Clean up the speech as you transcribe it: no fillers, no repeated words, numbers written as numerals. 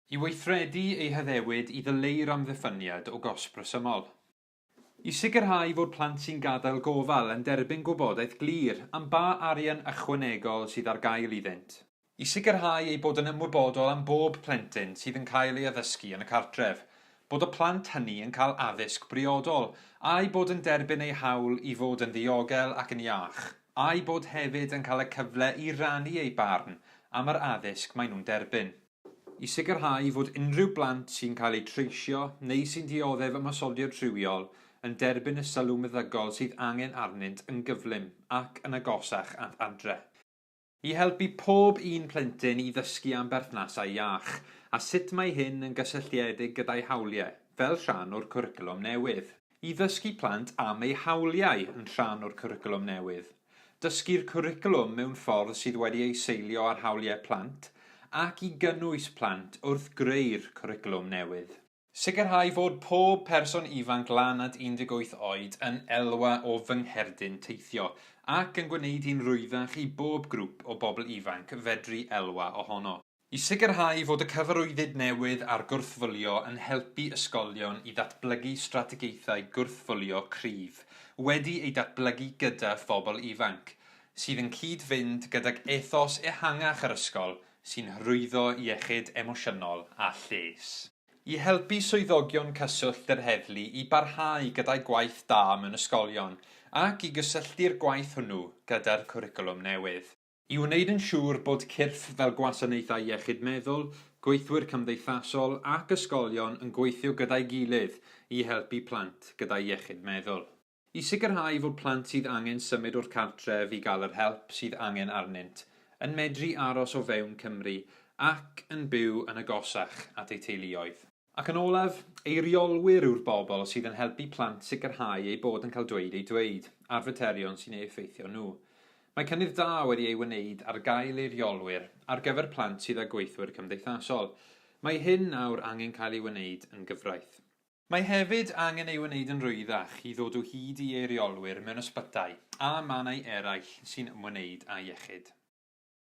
I weithredu ei haddewid i ddileu'r amddiffyniad o gosb resymol. I sicrhau fod plant sy'n gadael gofal yn derbyn gwybodaeth glir am ba arian ychwanegol sydd ar gael iddynt. I sicrhau eu bod yn ymwybodol am bob plentyn sydd yn cael ei addysgu yn y cartref, bod y plant hynny yn cael addysg briodol, a'u bod yn derbyn eu hawl i fod yn ddiogel ac yn iach, a'u bod hefyd yn cael y cyfle i rannu eu barn am yr addysg maen nhw'n derbyn. I sicrhau fod unrhyw blant sy'n cael eu treisio neu sy'n dioddef ymosodiad rhywiol yn derbyn y sylw meddygol sydd angen arnynt yn gyflym ac yn agosach at adre. I helpu pob un plentyn i ddysgu am berthnasau iach a sut mae hyn yn gysylltiedig gyda'u hawliau, fel rhan o'r cwricwlwm newydd. I ddysgu plant am eu hawliau yn rhan o'r cwricwlwm newydd. Dysgu'r cwricwlwm mewn ffordd sydd wedi ei seilio ar hawliau plant ac i gynnwys plant wrth greu'r cwricwlwm newydd. Sicrhau fod pob person ifanc lan at 18 oed yn elwa o fy ngherdyn teithio ac yn gwneud hi'n rhwyddach i bob grŵp o bobl ifanc fedru elwa ohono. I sicrhau fod y cyfarwyddyd newydd ar gwrthfwlio yn helpu ysgolion i ddatblygu strategaethau gwrthfwlio cryf, wedi eu datblygu gyda phobl ifanc, sydd yn cyd-fynd gydag ethos ehangach yr ysgol sy'n hyrwyddo iechyd emosiynol a lles. I helpu swyddogion cyswllt yr heddlu i barhau gyda'u gwaith da mewn ysgolion ac i gysylltu'r gwaith hwnnw gyda'r cwricwlwm newydd. I wneud yn siŵr bod cyrff fel gwasanaethau iechyd meddwl, gweithwyr cymdeithasol ac ysgolion yn gweithio gyda'i gilydd i helpu plant gyda'u iechyd meddwl. I sicrhau fod plant sydd angen symud o'r cartref i gael yr help sydd angen arnynt, yn medru aros o fewn Cymru ac yn byw yn agosach at eu teuluoedd. Ac yn olaf, eiriolwyr yw'r bobl sydd yn helpu plant sicrhau eu bod yn cael dweud eu dweud ar faterion sy'n eu effeithio nhw. Mae cynnydd da wedi ei wneud ar gael eiriolwyr ar gyfer plant sydd â gweithwyr cymdeithasol. Mae hyn nawr angen cael ei wneud yn gyfraith. Mae hefyd angen ei wneud yn rhwyddach i ddod o hyd i eiriolwyr mewn ysbytai a mannau eraill sy'n ymwneud â iechyd.